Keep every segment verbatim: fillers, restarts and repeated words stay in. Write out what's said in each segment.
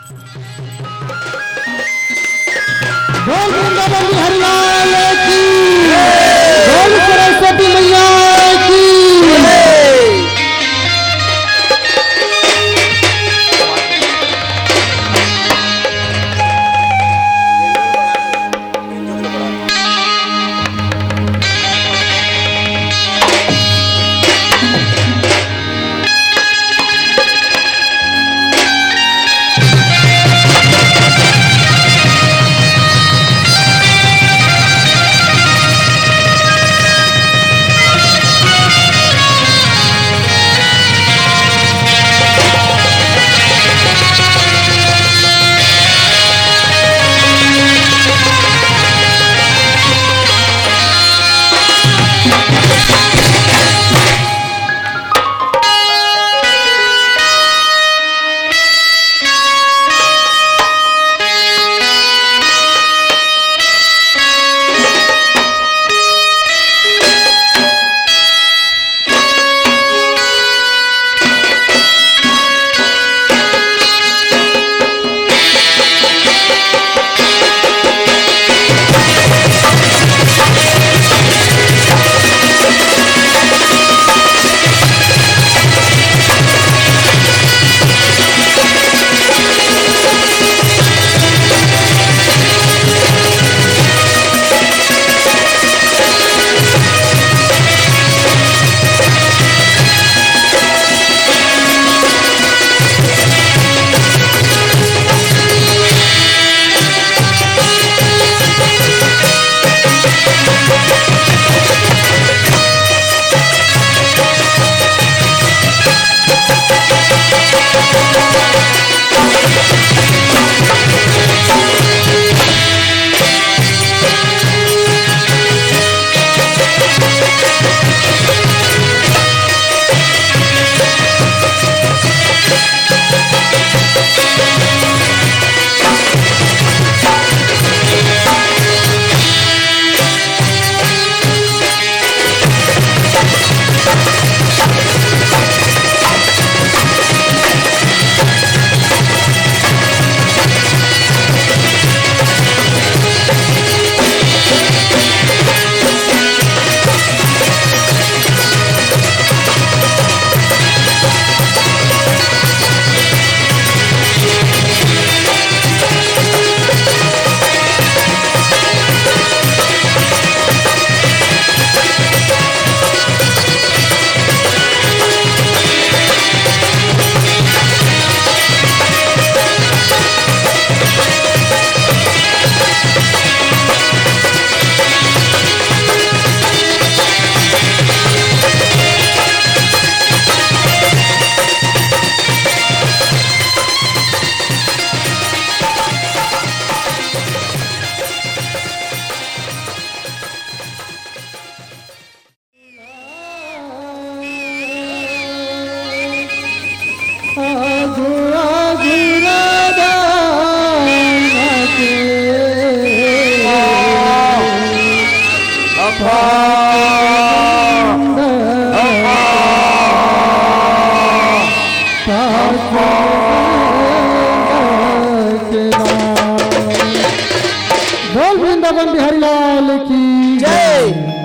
बोल वृंदावन बिहारी लाल की, बोल सरस्वती मैया की। बोल वृंदावन बिहारी लाल की जय।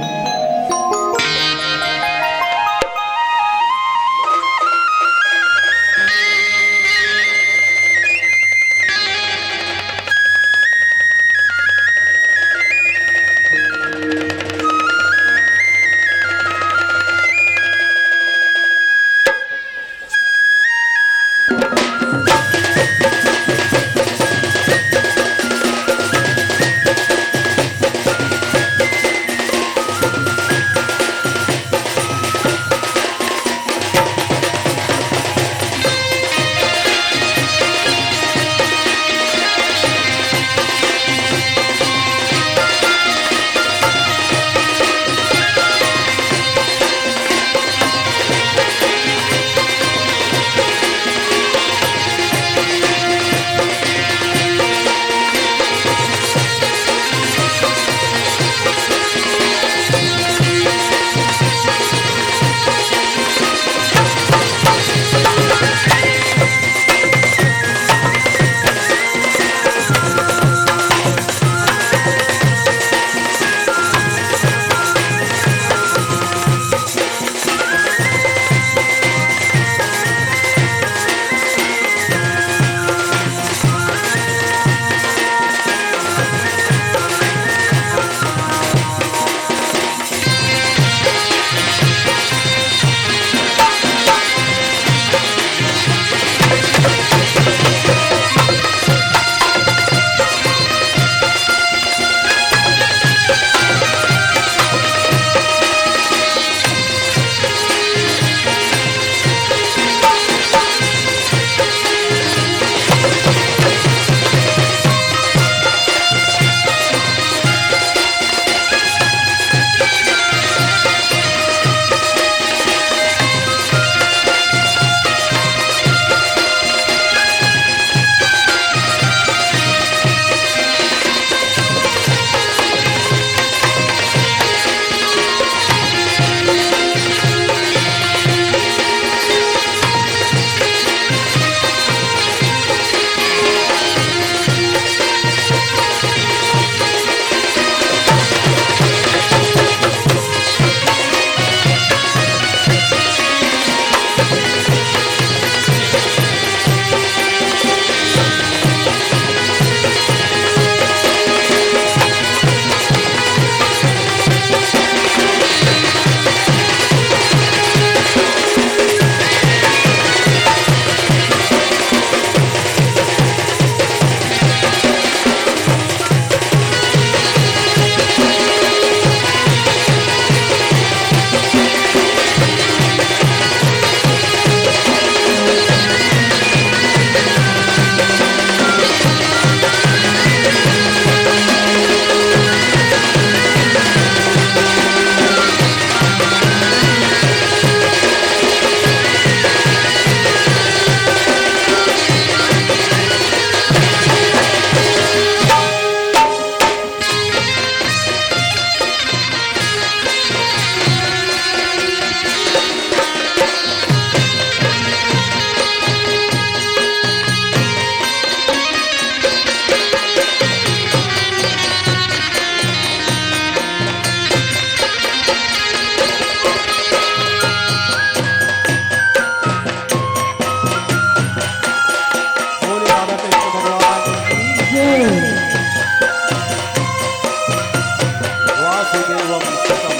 वासुदेवं सुतं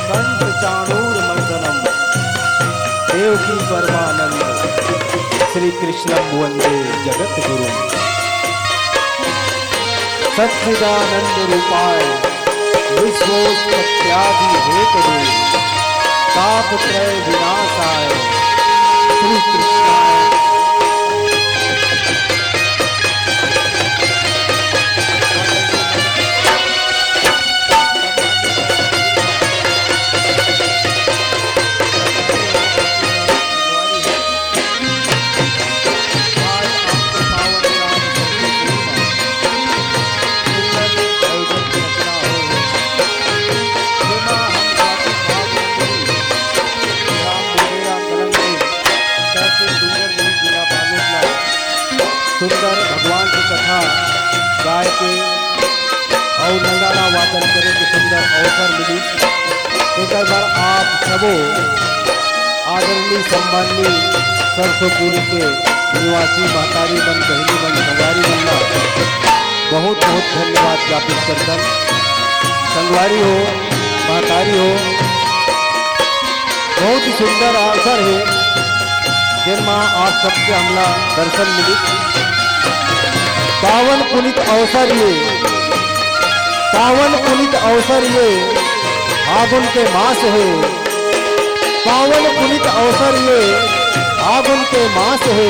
कंस चाणूर मर्दनम देवकी परमानंद श्रीकृष्णं वंदे जगत गुरुम। सच्चिदानंद रूपाय विश्वोत्पत्त्यादि हेतवे तापत्रय विनाशाय श्रीकृष्णाय सुंदर भगवान की कथा गाय के अउ नगाड़ा वादन करे के सुंदर अवसर मिली। तेकर बर आप सबो आदरणीय सम्माननीय सरसोपुरी के निवासी महतारी मन, बहिनी मन, संगवारी मन ला बहुत बहुत धन्यवाद ज्ञापित करथन। संगवारी हो, महतारी हो, बहुत ही सुंदर अवसर हे, जेन मा आप सबके हमला दर्शन मिली। पावन पुनीत अवसर ये, पावन पुनीत अवसर ये, फागुन के मास हे। पावन पुनीत अवसर ये, फागुन के मास हे।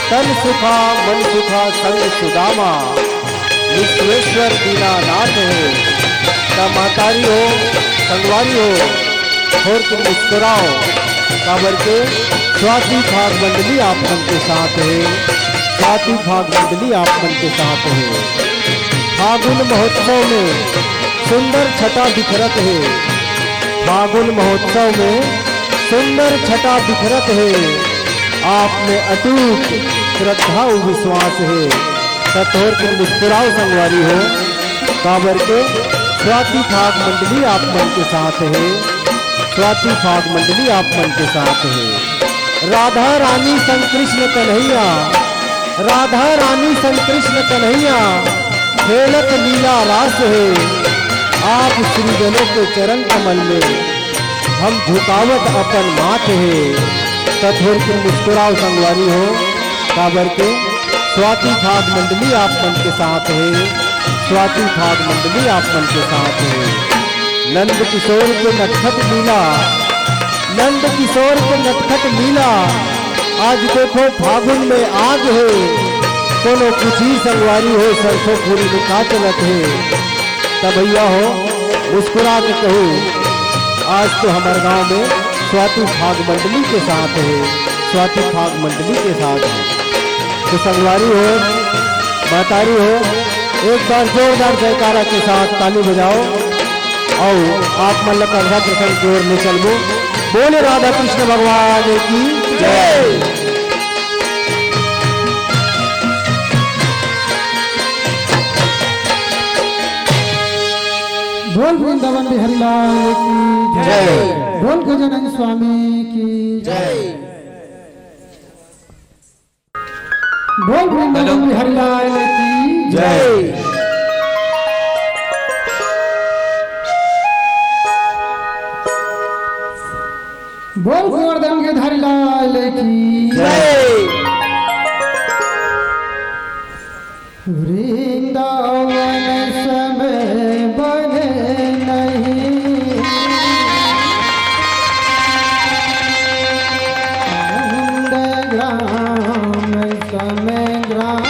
तन सुखा मन सुखा संग सुदामा, विश्वेश्वर दीनानाथ हे। त महतारी हो, संगवारी हो, थोर के मुस्कुराओ, काबर के स्वाति फाग मंडली आप मन के साथ हे, स्वाति फाग मंडली आप मन के साथ हे। फागुन महोत्सव में सुंदर छटा बिखरत हे, फागुन महोत्सव में सुंदर छटा बिखरत हे। आप में अटूट श्रद्धा अउ विश्वास हे, त थोर के मुस्कुराओ संगवारी हो, काबर के स्वाति फाग मंडली आप मन के साथ हे, स्वाति फाग मंडली आप मन के साथ हे। राधा रानी संग कृष्ण कन्हैया, राधा रानी संग कृष्ण कन्हैया, खेलत लीला रास हे। आप श्रीजनों के चरण कमल में हम झुकावत अपन माथ हे। त थोर के मुस्कुराओ संगवारी हो, काबर के स्वाति फाग मंडली आप मन के साथ हे, स्वाति फाग मंडली आप मन के साथ हे। नंद किशोर के नटखट लीला, नंद किशोर के नटखट लीला, आज देखो फागुन में आग हे, कोनो पूछी संगवारी हो सरसोपुरी में का चलत हे। त भैया हो, मुस्कुरा के कहू, आज तो हमर गांव में स्वाति फाग मंडली के साथ हे, स्वाति फाग मंडली के साथ हे। त संगवारी हो, महतारी हो, एक बार जोरदार जयकारा के साथ ताली बजाओ अउ आप मन ल राधा कृष्ण की ओर ले चलबो। बोले राधा कृष्ण भगवान की जय। बोल वृंदावन बिहारी लाल की जय। बोल गजानन स्वामी की जय। बोल वृंदावन बिहारी लाल की जय। बोल गोवर्धन गिरधारी लाल की जय। वृंदावन सम बन नहीं, नंद ग्राम सम ग्राम।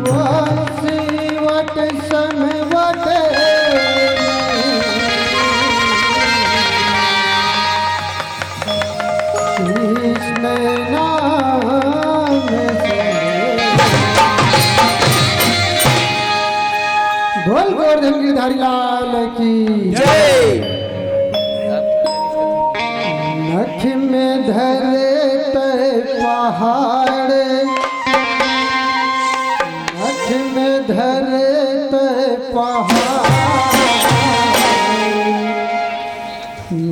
वसीवट सम वट नहीं, कृष्ण नाम से। बोल गोवर्धन गिरधारी लाल की जय। नख में धरे तय पहाड़, नख में धरे तय पहाड़,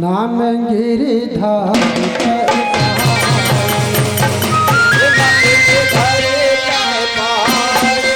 नाम गिरधारी तय पहाड़।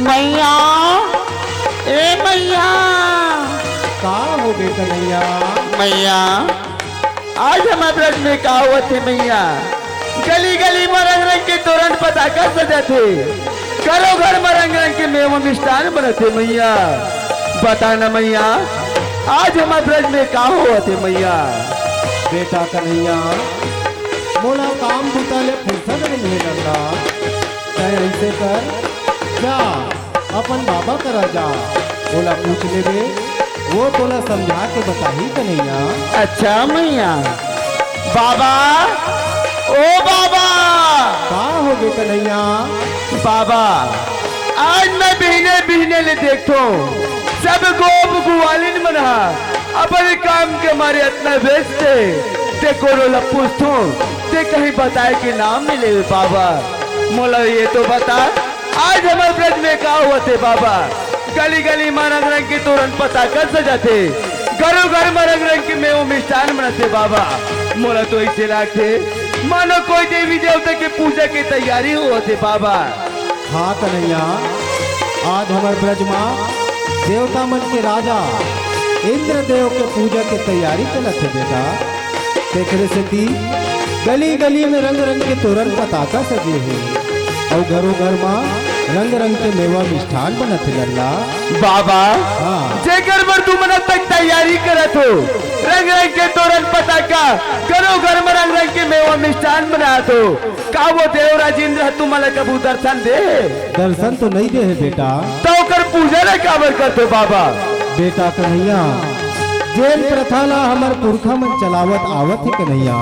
मैया, ए मैया। का हो गे कन्हैया? मैया, आज हमर ब्रज में का होवत हे मैया? गली गली म रंग रंग के तोरण पताका सजत हे, घरो घर म रंग रंग के मेवा मिष्ठान बनत हे मैया। बता न मैया, आज हमर ब्रज में का होवत हे मैया? बेटा कन्हैया, मोला काम बूता ले फुर्सत नइ हे नंदा। तैं अइसे कर, जा अपन बाबा करा जा, ओला पूछ लेबे, वो तोला समझा के बताही कन्हैया। अच्छा मैया। बाबा, ओ बाबा। का हो गे कन्हैया? बाबा, आज मैं बिहने बिहने ले देखथों, सब गोप गुवालिन मन ह अपन काम के मारे अतना व्यस्त हे, ते कोनो ला पूछथों, ते कहीं बताए के नाम नइ लेवे बाबा। मोला ये तो बता, आज हमर ब्रज में का होवत हे बाबा? गली गली म रंग रंग के तोरण पताका सजत हे, घरो घर म रंग रंग के मेवा मिष्ठान बनत हे बाबा। मोला तो अइसे लागथे मानो कोई देवी देवता के पूजा के तैयारी होवत हे बाबा। हाँ कन्हैया, आज हमर ब्रज म देवता मन के राजा इंद्रदेव के पूजा के तैयारी चलत हे बेटा। तेखरे सेती गली गली में रंग रंग के तोरण पताका सजे हे अउ घरो घर म रंग रंग के मेवा मिष्ठान बनत हे लल्ला। बाबा, हाँ। जेकर बर तुमन अब तक तैयारी करत हो, रंग रंग के तोरण पताका, घरो घर म रंग रंग के मेवा मिष्ठान बनात हो, का वो देवराज इंद्र ह तुमन ला कभू दर्शन दे हे? दर्शन तो नइ दे हे बेटा। त ओकर पूजा ला काबर करथो बाबा? बेटा कन्हैया, जेन प्रथा ला हमर पुरखा मन चलावत आवत हे कन्हैया,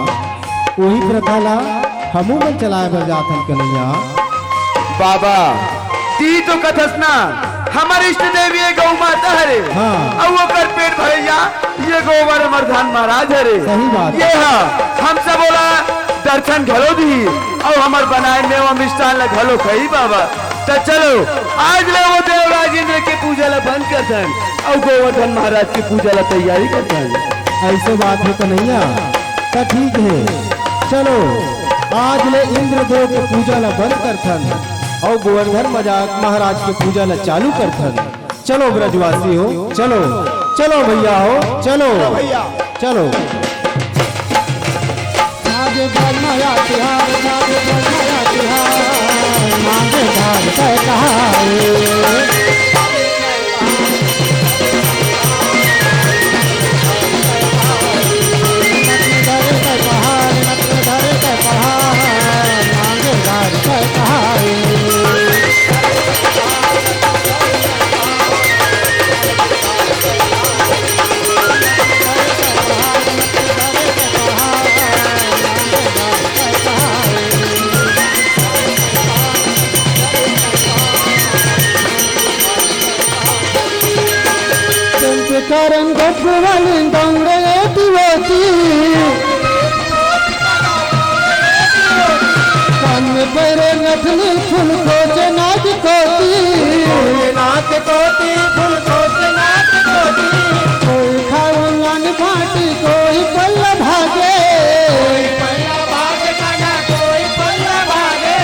उही प्रथा ला हमू मन चलाए बर जाथन कन्हैया। बाबा, ती तो कथस ना, हमर इष्ट देवी ये गौ माता हरे, हाँ। अउ ओकर पेट भरइया ये गोवर्धन महाराज हरे। सही बात। ये ह, हम सब ओला दर्शन घलो दिही, अउ हमर बनाए मेवा मिष्ठान ला घलो खई बाबा। त चलो, आज ले वो देवराज इंद्र के पूजा ला बंद करथन, अउ गोवर्धन महाराज के पूजा ला तैयारी करथन। अइसे बात हे कन्हैया, त ठीक हे, चलो, आज ले इंद्रदेव के पूजा ला बंद करथन, अउ गोवर्धन मजा-, महाराज के पूजा ला चालू करथन। चलो ब्रजवासी हो, चलो, चलो भैया हो, चलो, चलो भैया। चलो। आज घर माया तिहार, आज घर माया तिहार, मांगे घर पे कहाए। संस्कारन गठवाली दंग एती ओती। कान में पैरे नथनी फूल खोजे नाक कोती। नाक कोती फूल खोजे नाक कोती। कोई खावन लान फाटी कोई पल्ला भागे। कोई पल्ला भागे काना कोई पल्ला भागे।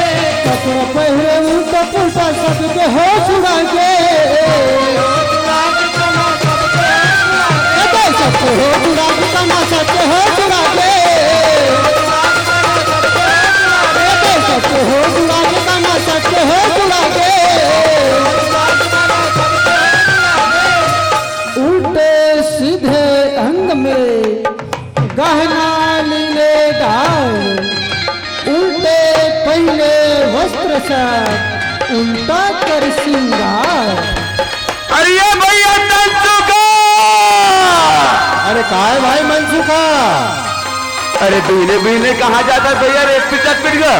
कपड़ा पहिरे उल्टा पुल्टा सबके होश उड़ा के। ए भाई, सबके होश उड़ा के, काना सबके होश उड़ा के। ए भाई, सबके होश उड़ा के, काना सबके होश उड़ा के। उल्टे सीधे अंग में गहना लीने डार, उल्टे पहने वस्त्र सब उल्टा कर श्रृंगार। अरे ये भैया तंतु का। अरे काय भाई मनसुखा? अरे बीने बीने कहाँ जाता भैया, रेत पिचक पिट गया।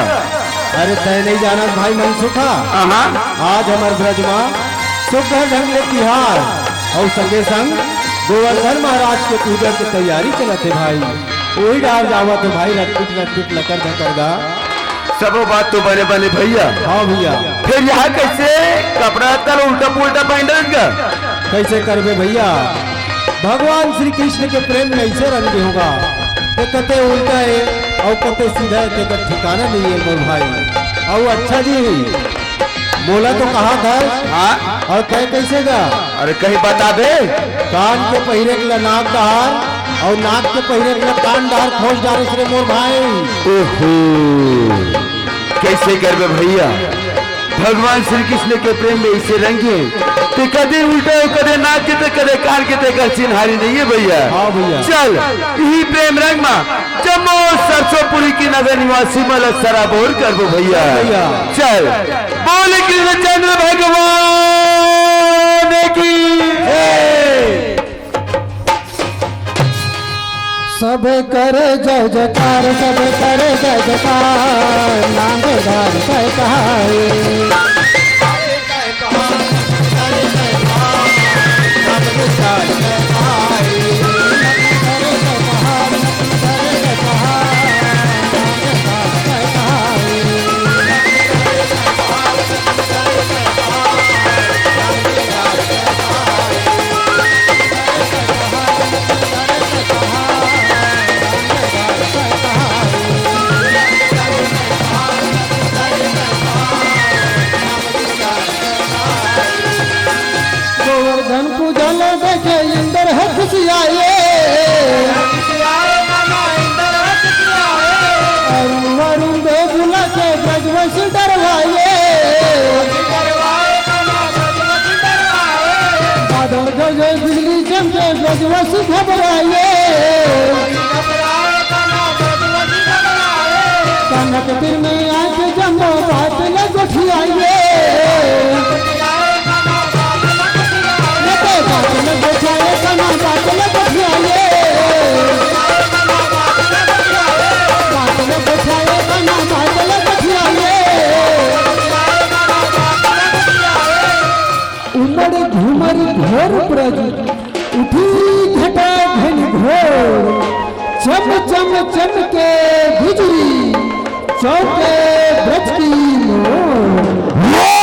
अरे तय नहीं जाना भाई मनसुखा। हाँ। आज हमर ब्रज मा सुग्घर ढंग ले तिहार अउ संगे संग गोवर्धन महाराज के पूजा के तैयारी चलत हे भाई। ओही डार जावत हे भाई, रटपिट रटपिट लकर धकर गा। सबो बात तो बने बने भैया। हाँ भैया। फिर यहाँ कैसे कपड़ा तल उल्टा पुल्टा पहन रहे का? कैसे करबे भैया, भगवान श्री कृष्ण के प्रेम में ऐसे रंग होगा कि कते उल्टा है और कते सीधा है, तेकर ठिकाना नहीं है मोर भाई। और अच्छा जी, मोला तो कहा था। हाँ। और तय कैसे गा? अरे कहीं बता दे। कान के पहिरे के ला नाक डहार और नाक के पहिरे के ला कान डहार खोज डारिस रे मोर भाई। ओहो, कैसे करबे भैया, भगवान श्री कृष्ण के प्रेम में इसे रंगे, ते कदे उल्टा हो, कदे नाक के ते, कदे कान के ते, कर चिन्हारी नहीं है भैया। हाँ भैया। चल, यही प्रेम रंग मा जम्मो सरसोंपुरी की नगर निवासी मन ला सराबोर करबो भैया। भैया। चल, बोल कृष्णचंद्र भगवान की जय। सब करे जय जयकार, सब करे जय जयकार, नाम धारी जय कहाए। गोवर्धन पूजा ल देखे इंद्र ह खुशियाए। अरु वरुण देव ल के ब्रजवश डरवाए। बादल गरजे बिजली चमके ब्रजवश घबराए। कनक तीर में आके जम्मो बात ल गोठियाए। ये तो बात ल गोठियाए, कना बात ल गोठियाए। बात ल गोठियाए, कना बात ल गोठियाए। उमड़ घुमर घोर ब्रज, उठी घटा घन घोर, चम चम चमके बिजुरी, चौके ब्रज की मोर। वाह!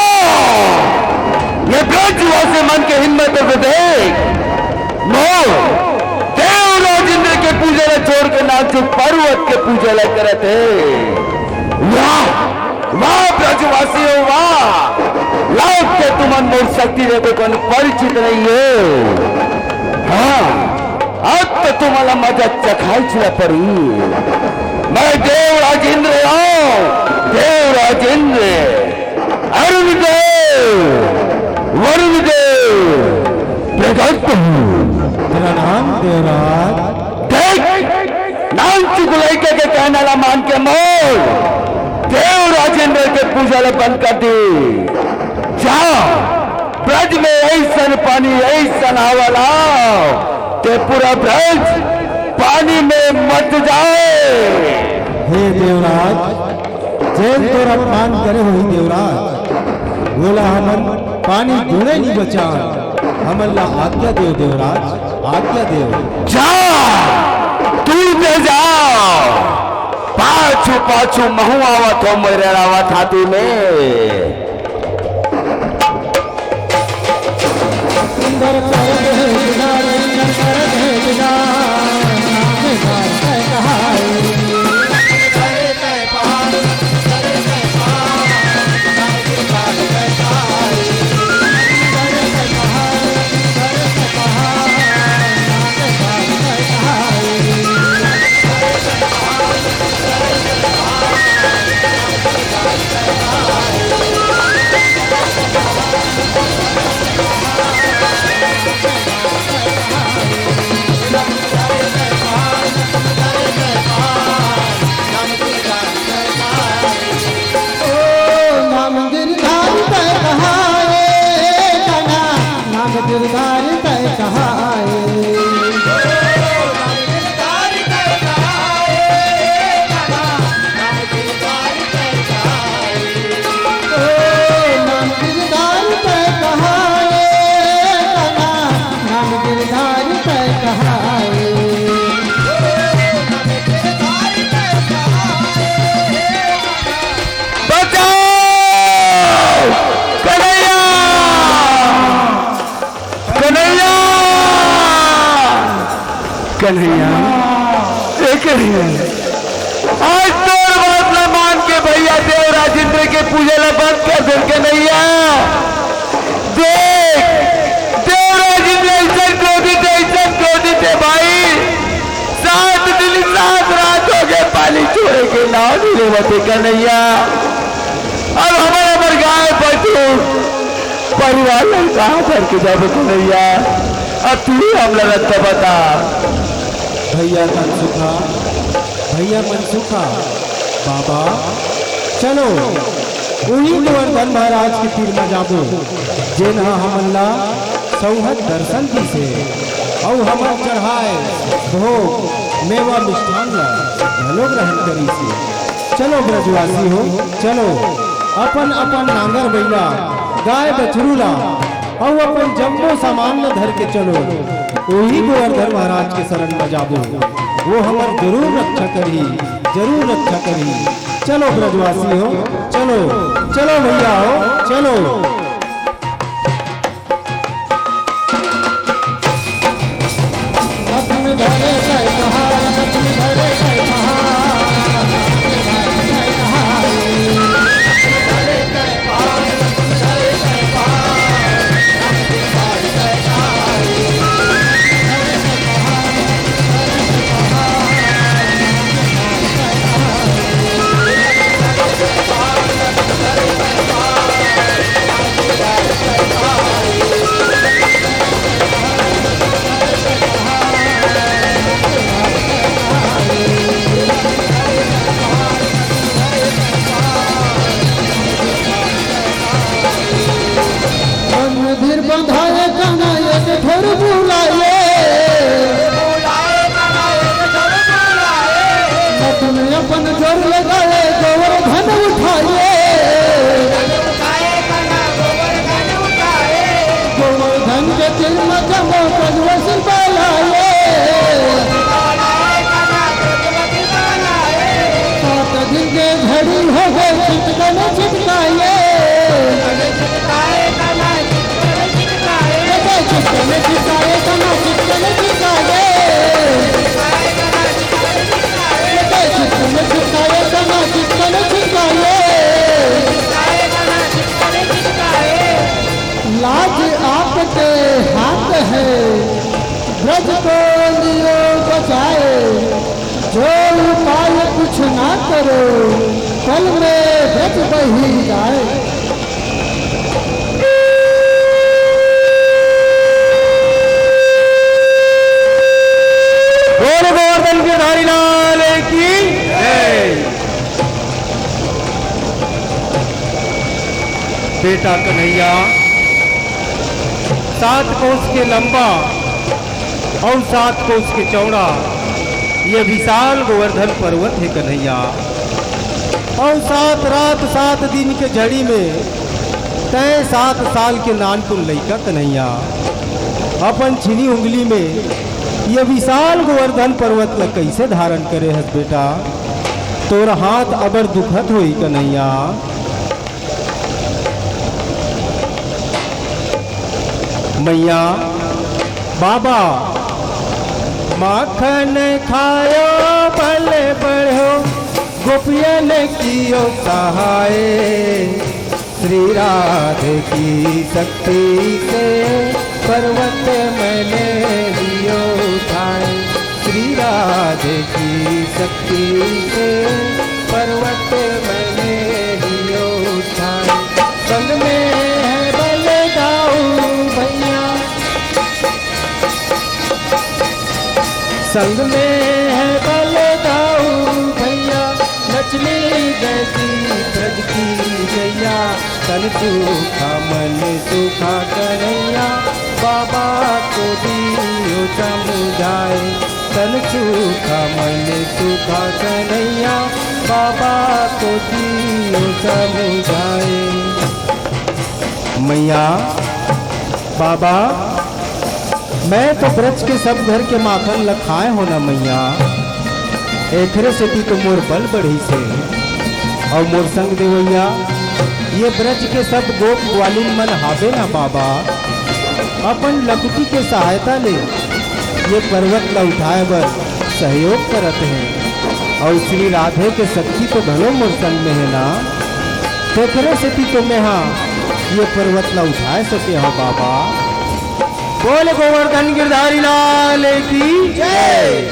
ये ब्रजवासी मन के हिम्मत तो देख। मोर देवराज इंद्र के पूजा ला छोड़ के नाचू पर्वत के पूजा ला करत हे। वाह! वाह ब्रजवासियों वाह, लाग के तुमन मोर शक्ति ले तो कन परिचित नहीं हो। हाँ, अब तो तुम्हाला मजा चखाईच ला परी। मैं देवराज इंद्र आऊं, देवराज इंद्र, अरुण देव, वरुण देव, प्रकट हूँ। प्रणाम देवराज। देख, नानचुक लइका के कहना ला मान के मोर देव राजेंद्र के पूजा ला बंद कर दी। जा, ब्रज में ऐसन पानी, ऐसन हवा लाव, ते पूरा ब्रज पानी में मत जाए। हे देवराज, जेन तोर अपमान करे होही देवराज, वोला हमन पानी गुणे नी बचान। हमन ला आज्ञा देव देवराज, आज्ञा देव। जा, तू दे जा। पाछू पाछू महू आवत हो, मेरे आवत हाथी में। नाम गिरधारी तय कहाए, तना नाम गिरधारी तय कहाए। बचाओ! कन्हैया! कन्हैया! कन्हैया! ए कन्हैया! आज तोर बात ला मान के भैया देव राजेंद्र के पूजा ला बंद कर दे कन्हैया। देख, देवराज इंद्र ऐसन क्रोधित हे, ऐसन क्रोधित हे भाई, सात दिन सात रात हो गए, पानी छोड़े के नाम नहीं लेवत हे कन्हैया। अब हमर, हमर गाय बछरू परिवार ला कहाँ धर के जाबो कन्हैया? अब तू ही हमला रस्ता बता। भैया मनसुखा, भैया मनसुखा, बाबा, चलो, उही गोवर्धन महाराज के तीर म जाबो, जेन ह हमन ला सौंहत दर्शन दिस हे, अउ हमर चढ़ाए भोग, मेवा, मिष्ठान ला घलो ग्रहण करिस हे। चलो ब्रजवासी हो, चलो, अपन अपन नांगर बइला, गाय बछरू ला, अउ अपन जम्मो सामान ला धर के चलो, उही गोवर्धन महाराज के शरण म जाबो, वो हमर जरूर रक्षा करही, जरूर रक्षा करही। चलो ब्रजवासी हो, चलो, चलो भैया हो, चलो। मन धीर बंधाए कना एक ठोर बुलाए। नथ में अपन जोर लगाए, गोवर्धन उठाए। गोवर्धन के तीर म जम्मो ब्रजवासी बलाए। सात दिन के झड़ी हो गए, चित्त में छिटकाए। लाज आपके हाथ है, ब्रज को लियो बचाए। जो उपाय कुछ ना करो, पल में ब्रज बही जाए। बोल गोवर्धन गिरधारी लाल की जय। बेटा कन्हैया, सात कोस के लंबा अउ सात कोस के चौड़ा ये विशाल गोवर्धन पर्वत हे कन्हैया। अउ सात रात सात दिन के झड़ी में तय सात साल के नानकुन लइका कन्हैया अपन छिनी उंगली में ये विशाल गोवर्धन पर्वत ल कइसे धारण करे हस बेटा? तोर हाथ अबर दुखत होही कन्हैया। मैया बाबा माखन खायो बल बढ़ो, गोपियन कियो सहाय। श्री राधे की शक्ति से पर्वत मैंने लियो उठाए। श्री राधे की शक्ति से पर्वत मैंने लियो उठाए। संग में है बलदाऊ भैया, संग में है बलदाऊ भैया, लक्ष्मी जैसी ब्रज की गैया। तन सूखा मन सूखा कन्हैया, बाबा को दियो समुझाए। तन सूखा मन सूखा कन्हैया, बाबा को दियो समुझाए। मैया, बाबा, मैं तो ब्रज के सब घर के माखन ल खाए हो ना मैया, एखरे सेती तो मोर बल बढ़िस हे। अउ मोर संग देवैया, ये ब्रज के सब गोप ग्वालिन मन हावे ना बाबा, अपन लकुटी के सहायता ले ये पर्वत ल उठाए बर सहयोग करत हे। अउ श्री राधे के शक्ति तो घलो मोर संग में हे ना। एकरे सेती तो मैं हा ये पर्वत ला उठाए सके हव बाबा। बोल गोवर्धन गिरधारी लाल की जय।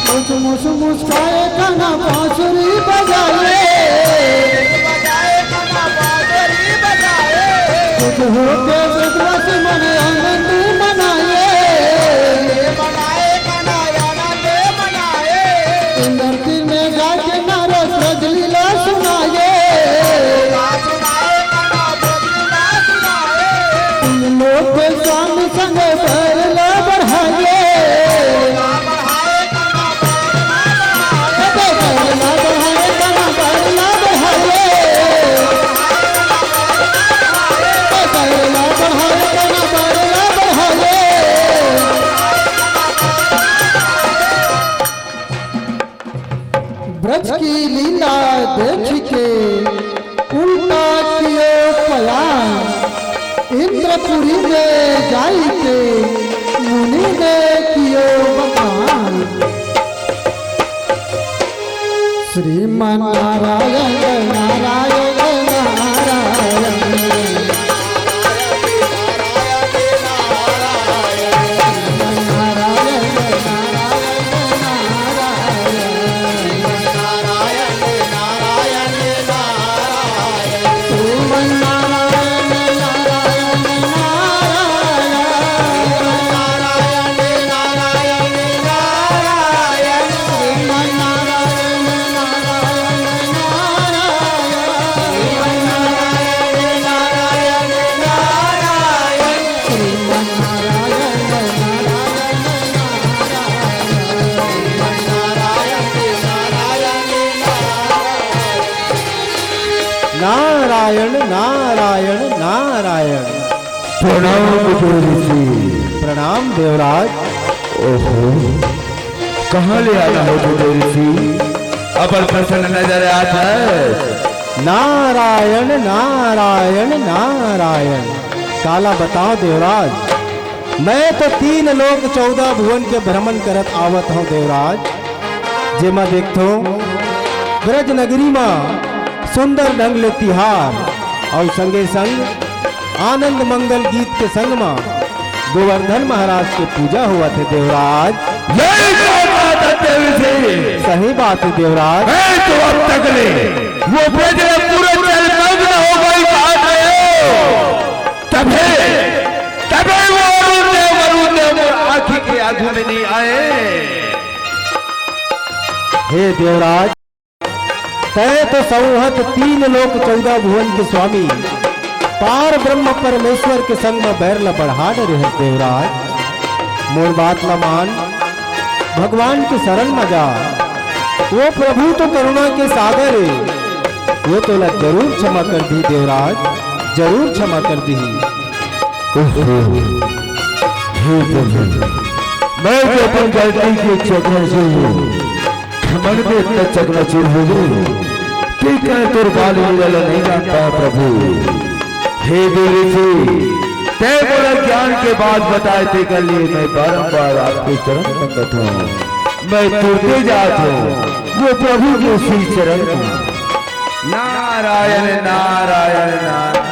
मुस मुस मुस्काए कान्हा बांसुरी बजाए। खुश होके विश्वास मन आनंद मनाए। इंद्र तीर में जाके नारद ब्रजलीला सुनाए। तीन लोक के स्वामी संग बैर ला बढ़ाए। ब्रज की लीला देख के उल्टा कियो पलायन, इंद्रपुरी में जाई के मुनि ने कियो बखान। श्रीमन नारायण नारायण नारायण। नारायण नारायण नारायण। प्रणाम गुरु ऋषि। प्रणाम देवराज। ओहो, कहाँ ले आना हो गुरु ऋषि? अपन प्रसन्न नजर आत है। नारायण नारायण नारायण। काला बताओ देवराज, मैं तो तीन लोक चौदह भुवन के भ्रमण करत आवत हूँ देवराज। जेमा देखथों ब्रज नगरी मा सुंदर ढंग ले तिहार अउ संगे संग आनंद मंगल गीत के संग मा गोवर्धन महाराज के पूजा होवत हे देवराज। यही बात, बात है देवराज। सही बात है देवराज। मैं तो अब तक ले वो ब्रज में पूरा जलमग्न हो गई बात है। तबे, तबे वो अरुण देव, अरुण देव मोर आँखी के आगू में नहीं आए। हे देवराज, तैं तो संवत तीन लोक चौदह भुवन के स्वामी पार ब्रह्म परमेश्वर के संग म बैर ल बढ़ा डरे हस देवराज। मोर बात ल मान, भगवान के शरण म जा। वो प्रभु तो करुणा के सागर हे, वो तोला जरूर क्षमा कर दिही देवराज, जरूर क्षमा कर दिही। ओहो, हे प्रभु, मैं तो अपन गलती के चकनाचूर हूँ। मन में इतना चकनाचूर हो गई कि कह तोर बाल लीला नहीं जानता है प्रभु। हे देव ऋषि, तय मोला ज्ञान के बात बताए, तेकर लिए मैं बारंबार आपके चरण संगत हूँ। मैं तुरते जात हूँ, वो प्रभु के श्री चरण में। नारायण, नारायण, नारायण।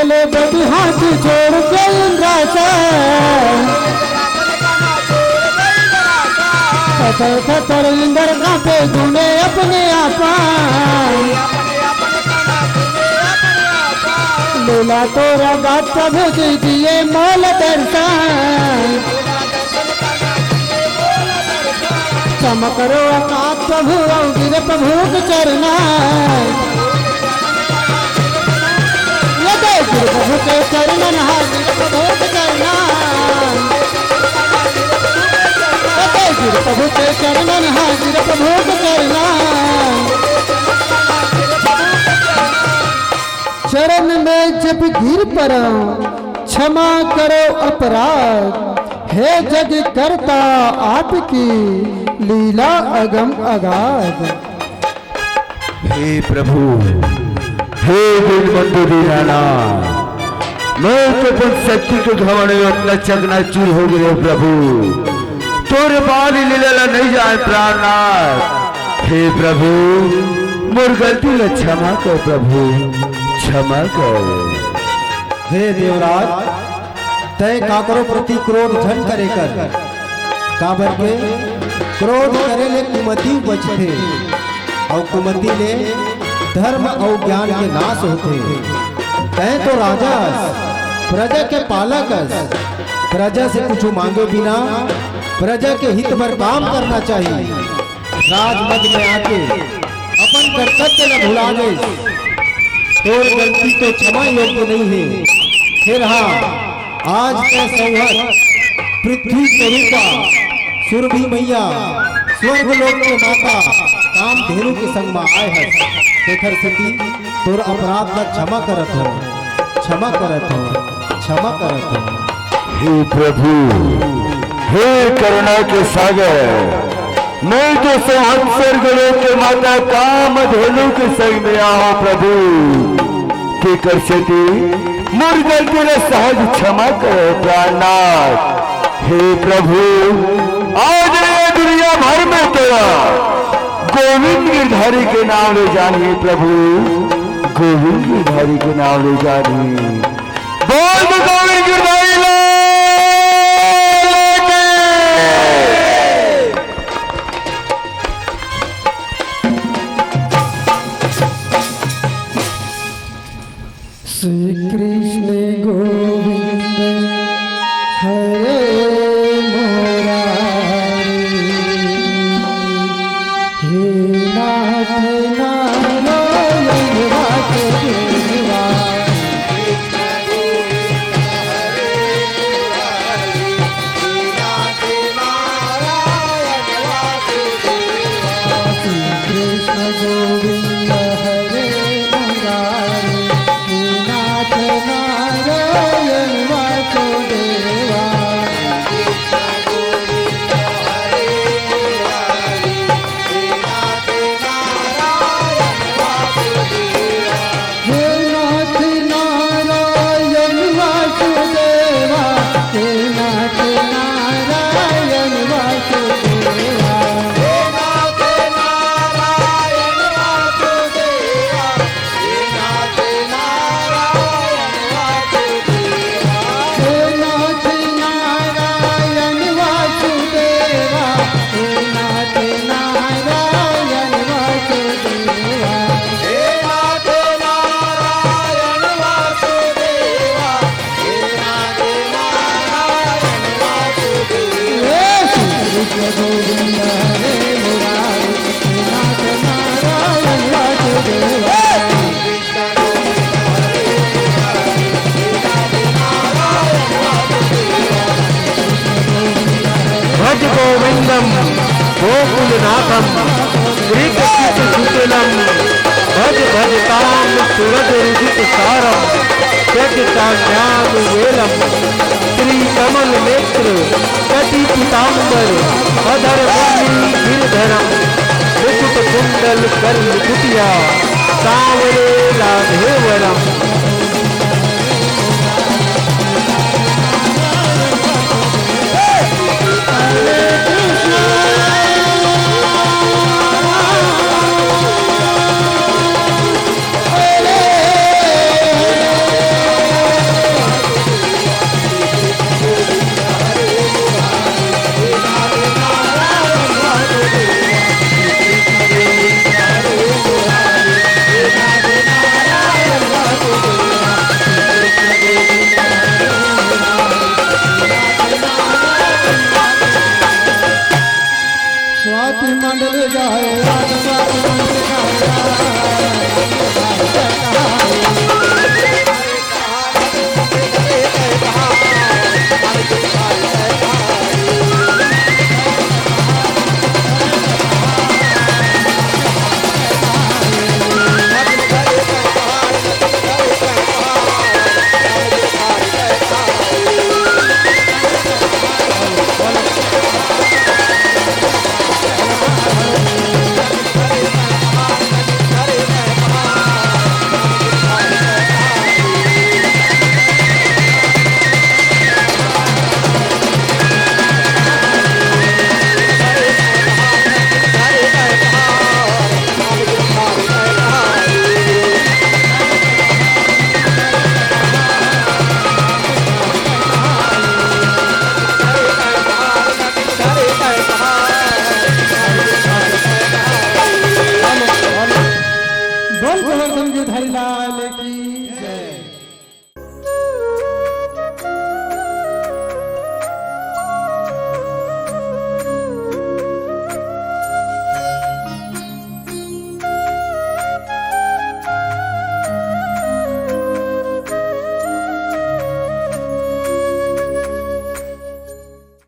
ले बड़ी हाथ जोड़ के इंद्रासन। थतर थतर इंद्र कांपे गुने अपने आपन। लीला तोर अगाध प्रभु जी दिए मोल दर्शन। क्षमा करो अनाथ प्रभु अउ गिर प्रभु के चरना। ये दे गिर प्रभु के चरनन हा गिर प्रभु के चरना। ये दे गिर प्रभु के चरनन हा गिर प्रभु के चरना। चरण में जब गिर पड़ा, क्षमा करो अपराध, हे जग कर्ता आपकी लीला अगम अगाध। हे प्रभु, हे दीनबंधु दीनानाथ, मैं तो अपन शक्ति के घमंड में अपना चकनाचूर हो गए प्रभु। तोर बाल लीला ला नहीं जाए प्राणनाथ। हे प्रभु, मोर गलती ला क्षमा कर प्रभु, क्षमा कर। हे देवराज, तय काकरो प्रति क्रोध झन करे कर, काबर के क्रोध करे ले कुमति उपजथे, अउ कुमति ले धर्म अउ ज्ञान के नाश होथे। तय तो राजा अस, प्रजा के पालक अस, प्रजा से कुछु मांगे बिना प्रजा के हित बर काम करना चाहिए। राजमद में आके अपन कर्तव्य ला भुला गइस। तोर गलती तो क्षमा योग्य नहीं है। फिर हाँ, आज के सौहत पृथ्वी स्वरूपा सुरभि मैया, स्वर्ग लोक के माता कामधेनु के संग में आए हस। तेखर सेती तोर अपराध ला क्षमा करत हो, क्षमा करत हो, क्षमा करत हो। हे प्रभु, हे करुणा के सागर, मैं तो सौहत स्वर्ग लोक के माता कामधेनु के संग में आए हो प्रभु। तेखर सेती मोर गलती ला सहज क्षमा करो प्राणनाथ। हे प्रभु, आज ये दुनिया भर में तोला गोविंद गिरधारी के नाम ले जानही प्रभु, गोविंद गिरधारी के नाम ले जानही। बोल गोविंद गिरधारी लाल की। श्री कृष्ण गोविंद हरे मुरारी। हे नाथ नारायण वासुदेवा। श्री कृष्ण गोविंद हरे मुरारी। हे नाथ नारायण वासुदेवा। हे नाथ नारायण वासुदेवा। हे नाथ नारायण वासुदेवा। हे नाथ नारायण वासुदेवा। हे नाथ नारायण वासुदेवा। हे नाथ नारायण वासुदेवा। हे नाथ नारायण वासुदेवा। हे श्री कृष्ण गोविंद हरे मुरारी। हे नाथ नारायण वासुदेवा। भज गोविंदम गोकुलनाथम कृत कृत सुशीलम। भज भजताम सुरज रुदित सारम। त्यज चांडानुवेलम। श्री कमल नेत्र कटि पीतांबर। अधर मुरली गिरधरम। मुकुट कुंडल कर मुकुटिया। सांवरे लाधेवरम। मंडल जाए रात रात मंडल जाए।